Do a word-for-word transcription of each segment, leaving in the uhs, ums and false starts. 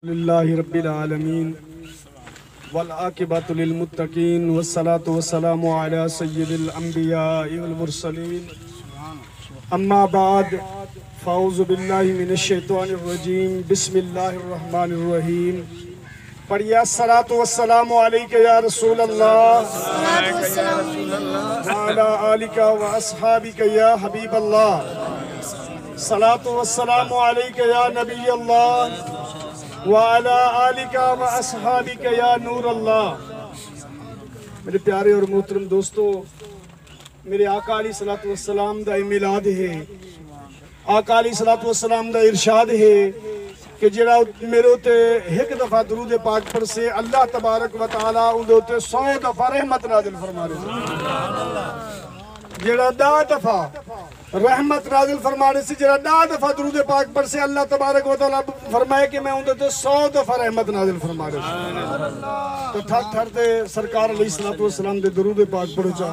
لله رب العالمين، والعاقبة للمتقين، والصلاة والسلام على سيد الأنبياء والمرسلين. أما بعد، فأعوذ بالله من الشيطان الرجيم. بسم الله الرحمن الرحيم. پڑھیے، الصلاة والسلام عليك يا رسول الله، وعلى آلك وأصحابك يا حبيب الله. الصلاة والسلام عليك يا نبي الله، وعلى آلك وأصحابك يا نور الله. میرے پیارے اور محترم دوستو، میرے آقا علیہ الصلوۃ والسلام دا اے میلاد ہے۔ آقا علیہ الصلوۃ والسلام دا ارشاد ہے کہ جڑا میرے اُتے ہک دفعہ درود پاک پڑھسے، اللہ تبارک و تعالیٰ اوندے اُتے سو دفعہ رحمت نازل فرما ݙیسی۔ جڑا ݙاہ دفعہ رحمت نازل فرما ݙیسی، جڑا ݙاہ دفعہ درود پاک پڑھسے، اللہ تبارک و تعالیٰ فرمائے کہ میں اوندے تے سو دفعہ رحمت نازل فرما ݙیسی۔ تو ٹھر ٹھر تے سرکار علیہ الصلوۃ والسلام دے درود پاک پڑھو چا۔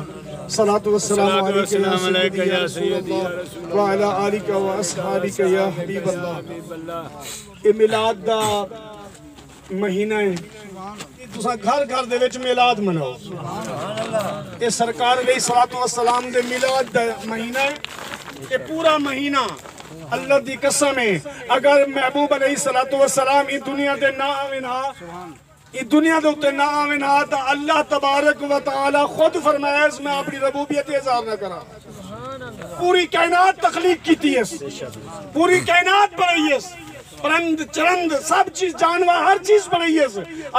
الصلاۃ والسلام علیک یا سیدی یا رسول اللہ، وعلی آلک و اصحابک یا حبیب اللہ۔ اے میلاد دا مہینہ ہے۔ تساں گھر گھر دے وچ میلاد مناؤ۔ اے سرکار علیہ الصلوۃ والسلام دے میلاد دا مہینہ ہے۔ اے پورا مہینہ اللہ دی قسم ہے، اگر محبوب علیہ الصلوۃ والسلام ایں دنیا تے نہ آوے نا، ایں دنیا دے اُتے نہ آوے نا، تاں اللہ تبارک و تعالیٰ خود فرمائے، میں اپݨی ربوبیت اظہار نہ کراں۔ پوری کائنات تخلیق کیتی ہے، پوری کائنات بݨائی ہے، پرند چرند سب چیز، جانور ہر چیز بݨائی ہے۔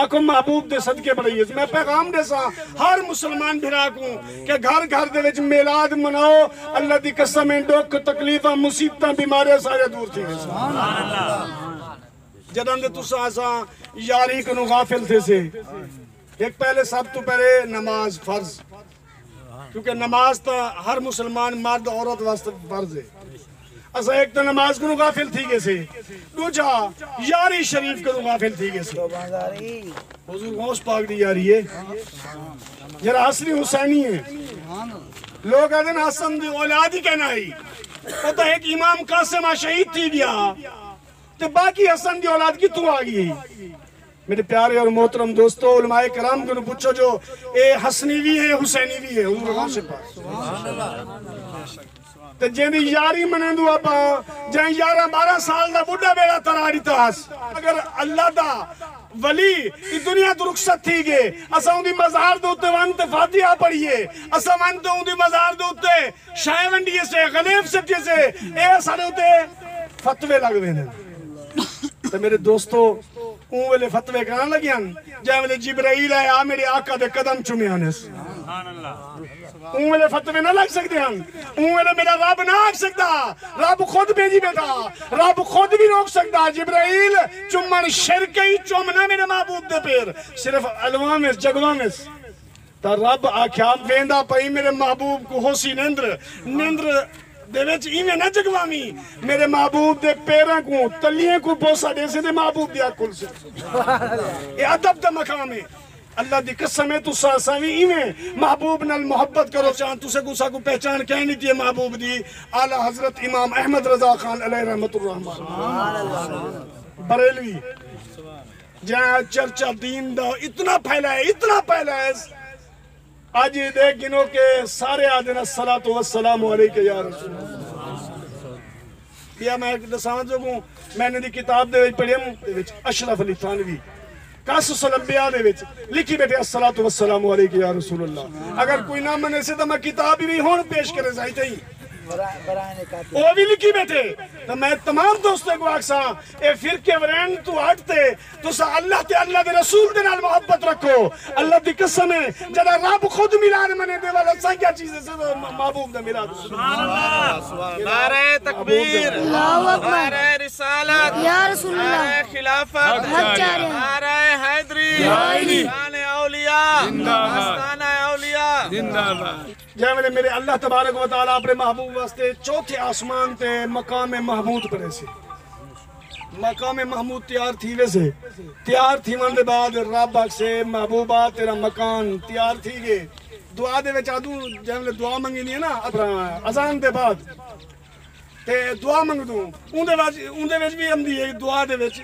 آکھو محبوب دے صدقے بݨائی ہے۔ میں پیغام ݙیساں ہر مسلمان بھرا کوں کہ گھر گھر دے وچ میلاد مناؤ۔ اللہ دی قسم ہے، ݙکھ تکلیفاں مصیبتاں بیماریاں سارے دور تھی ویسن۔ جݙاں دے تساں اساں یاری کنوں غافل تھیسے، ہک پہلے سب توں پہلے نماز فرض، کیونکہ نماز تاں ہر مسلمان مرد عورت واسطے فرض ہے۔ اساں ہک تاں نماز کنوں غافل تھی ڳئے سے، ݙوجھا یاری شریف کنوں غافل تھی ڳئے سے۔ حضور غوث پاک دی یاری ہے، جڑا حسنی حسینی ہے۔ لوگ آہدن حسن دی اولاد ہی کائنا ہئی، او تاں ہک امام قاسم آ شہید تھی ڳیا، تے باقی حسن دی اولاد کتھوں آ ڳئی؟ میرے پیارے اور محترم دوستو، علماء کرام کنوں پچھو جو اے حسنی وی ہے، حسینی وی ہے، حضور غوث پاک۔ تے جیندی یاری منیندوں آپاں، جیں یارہاں ٻارہاں سال دا ٻڈھا ٻیڑا ترا ݙتا ہس۔ اگر اللہ دا ولی ایں دنیا توں رخصت تھی ڳئے، اساں اوندی مزار دے اُتے ونڄ تے فاتحہ پڑھیے، اساں ونڄ تے اوندی مزار دے اُتے شئے ونڈیے سے، غلیف سٹیے سے، اے ساݙے اُتے فتوے لڳ ویندن۔ تے میرے دوستو، اوں ویلے فتوے کراں لڳے ہن، جیں ویلے جبرائیل آئے آ میرے آقا دے قدم چومے ہن۔ اوں ویلے فتوے نہ لڳ سڳدے ہن۔ اوں ویلے میرا رب نہ آکھ سڳدا، رب خود بھیجی ٻیٹھا، رب خود وی روک سڳدا۔ جبرائیل، چمݨ شرک ہئی، چم نہ میرے محبوب دے پیر، صرف الواویں، جگواویں۔ تاں رب آکھیا، ویندا پئی میرے محبوب کوں ہوسی نندر، نندر دے وچ ایویں نہ جگواویں، میرے محبوب دے پیراں کوں، تلیاں کوں بوسہ ݙیسیں تے محبوب دی اکھ کھلسی۔ اے ادب دا مقام ہے۔ اللہ دی قسم ہے، تساں اساں وی ایویں محبوب نال محبت کرو۔ چاہن تساں کوں ساکوں پہچان کہیں نہیں دی محبوب دی، اعلیٰ حضرت امام احمد رضا خان علیہ رحمۃ الرحمان بریلوی، جہاں چرچا دین دا اتنا پھیلا ہے، اتنا پھیلا ہے، اڄ دے گنو کہ سارے آہدن الصلاۃ والسلام علیک یا رسول اللہ۔ ٻیا میں ہک ݙساوݨ چاہوں، میں انہاں دی کتاب دے وچ پڑھیم، دے وچ اشرف علی تھانوی قصص الانبیاء دے وچ لکھی ٻیٹھے، الصلاۃ والسلام علیک یا رسول اللہ۔ اگر کوئی نہ منے سے تاں میں کتاب وی ہݨ پیش کرے سائیں تئیں۔ او وی لکھی ٻیٹھے۔ تاں میں تمام دوستاں کوں آکھساں، اے فرقے ورین توں ہٹ تے تساں اللہ تے اللہ دے رسول دے نال محبت رکھو۔ اللہ دی قسم ہے، جݙاں رب خود میلاد منے دے والا سائیں کیا چیز ہے، صرف محبوب دا میلاد۔ سبحان اللہ۔ نعرہ تکبیر، اللہ اکبر۔ نعرہ رسالت، یا رسول اللہ۔ نعرہ خلافت، حق چاہ رہے ہیں۔ نعرہ حیدری، یا علی۔ شان اولیاء، زندہ باد۔ آستانہ اولیاء۔ زندہ باد۔ جیں ویلے میرے اللہ تبارک و تعالیٰ اپݨے محبوب واسطے چوتھے آسمان تے مقام محمود بݨیسے، مقام محمود تیار تھی ویسے۔ تیار تھیوݨ دے بعد رب آکھسے، محبوبا، تیرا مکان تیار تھی ڳئے۔ دعا دے وچ آدوں، جیں ویلے دعا منگیندی ہے نا، اپݨا اذان دے بعد تے دعا منگدوں، اوندے وچ، اوندے وچ وی آندی ہے دعا دے وچ۔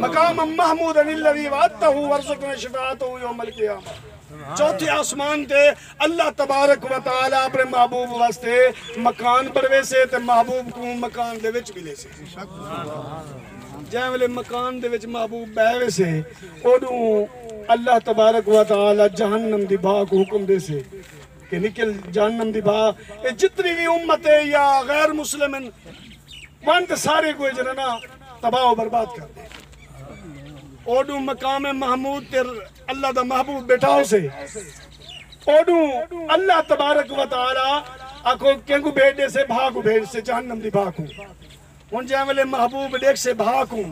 مقام محمود الذی وعدتہ وارزقنا شفاعتہ یوم القیامہ۔ چوتھے آسمان تے اللہ تبارک و تعالی اپݨے محبوب واسطے مکان بݨویسے تے محبوب کوں مکان دے وچ ملیسے۔ جیں ویلے مکان دے وچ محبوب ٻہہ ویسے، اوݙوں اللہ تبارک و تعالی جہنم دی بھا کوں حکم ݙیسے کہ نکل جہنم دی بھا، اے جتنی وی امت ہے یا غیر مسلم ہن، ونڄ تے سارے کوں جیڑھا نا تباہ و برباد کر ݙے۔ اوݙوں مقام محمود تے اللہ دا محبوب ٻیٹھا ہوسے۔ اوݙوں اللہ تبارک و تعالی آکھو کینکوں بھیڄ ݙیسے، بھا کوں بھیڄ ݙیسے، جہنم دی بھا کوں۔ ہݨ جیں ویلے محبوب ݙیکھسے بھا کوں،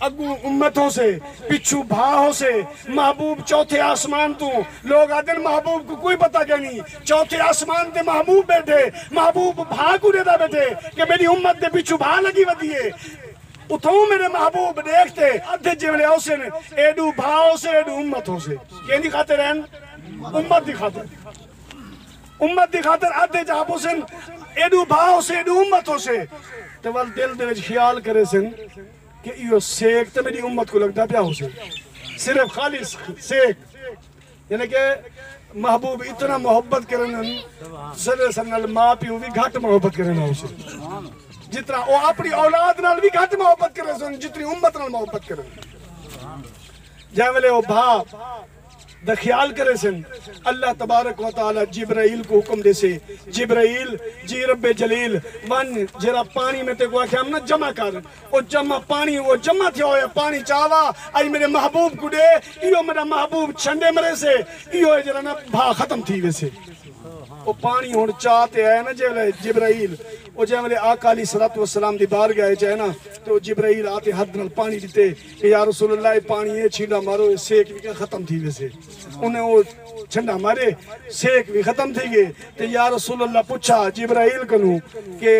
اڳوں امت ہوسے، پچھوں بھا ہوسے، محبوب چوتھے آسمان توں، لوگ آہدن محبوب کوں کوئی پتہ کینی، چوتھے آسمان تے محبوب ٻیٹھے، محبوب بھا کوں ݙیہدا ٻیٹھے کہ میݙی امت دے پچھوں بھا لڳی ودی ہے۔ اتھوں میݙے محبوب ݙیکھ تے ادھ جیں ویلے ہوسن، ایݙوں بھا ہوسے، ایݙوں امت ہوسے۔ کیندی خاطر ہن؟ امت دی خاطر۔ امت دی خاطر ادھ جاہ پوسن، ایݙوں بھا ہوسے، ایݙوں امت ہوسے۔ تے ول دل دے وچ خیال کریسن کہ ایہو سیک تے میݙی امت کوں لڳدا پیا ہوسے۔ صرف خالص سیک۔ یعنی کہ محبوب اتنا محبت کرن، سر سر نال ماء پیو وی گھٹ محبت کرن ہوسے۔ جتنا او اپݨی اولاد نال وی گھٹ محبت کریسن، جتنی امت نال محبت کرن۔ جیں ویلے او بھا دا خیال کریسن، اللہ تبارک و تعالی جبرائیل کوں حکم ݙیسے، جبرائیل، جی رب جلیل، ونڄ جیڑھا پاݨی میں تیکوں آکھیا ہم نا جمع کر، او جمع پاݨی، او جمع تھیا ہویا پاݨی چا آ، اڄ میݙے محبوب کوں ݙے، ایہو میݙا محبوب چھنڈے مریسے، ایہو ہے جیڑھا نا بھا ختم تھی ویسے۔ او پاݨی ہݨ چا تے آیا نا جیں ویلے جبرائیل، او جیں ویلے آقا علیہ الصلوۃ والسلام دی بارگاہ اچ آئے نا، تے او جبرائیل آ تے ہتھ نال پاݨی ݙتے کہ یا رسول اللہ، اے پاݨی اے، چھینڈا مارو، اے سیک وی ختم تھی ویسے۔ انہیں او چھنڈا مارے، سیک وی ختم تھی ڳئے۔ تے یا رسول اللہ پچھا جبرائیل کنوں کہ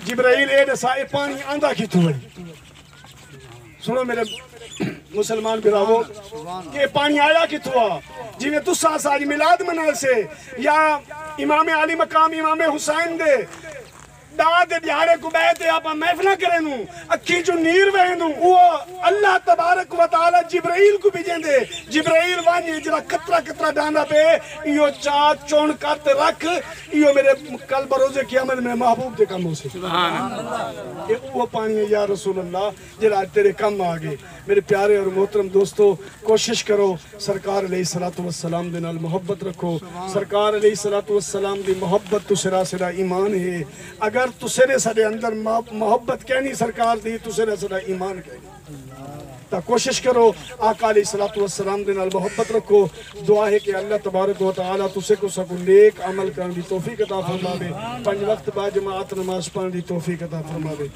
جبرائیل، اے ݙسا، اے پاݨی آندا کتھوں ہے؟ سݨو میݙے مسلمان بھراوو، کہ اے پاݨی آیا کتھوں آ؟ جیویں تساں اساں اڄ میلاد مناسے یا امام عالی مقام امام حسین دے ݙاہ دے ݙیہاڑے کوں ٻہہ تے آپاں محفلاں کریندوں، اکھیں چوں نیر وہیندوں، او اللہ تبارک و تعالی جبرائیل کوں بھیڄیندے، جبرائیل ونڄ جیڑھا قطرہ قطرہ ݙاندا پئے، ایہو چا چݨ کر تے رکھ، ایہو میݙے کل بروز قیامت میݙے محبوب دے کم ہوسے۔ سبحان اللہ۔ اے اوہو پاݨی ہے یا رسول اللہ، جیڑھا اڄ تیݙے کم آ ڳئے۔ میݙے پیارے اور محترم دوستو، کوشش کرو سرکار علیہ الصلوۃ والسلام دے نال محبت رکھو۔ سرکار علیہ الصلوۃ والسلام دی محبت توں سرا ساݙا ایمان ہے۔ اگر تساݙے ساݙے اندر مح-، محبت کینی سرکار دی، تساݙا ساݙا ایمان کینی۔ تاں کوشش کرو آقا علیہ الصلوۃ والسلام دے نال محبت رکھو۔ دعا ہے کہ اللہ تبارک و تعالی تساں کوں ساکوں نیک عمل کرݨ دی توفیق عطا فرماوے، پنج وقت با جماعت نماز پڑھݨ دی توفیق عطا فرماوے۔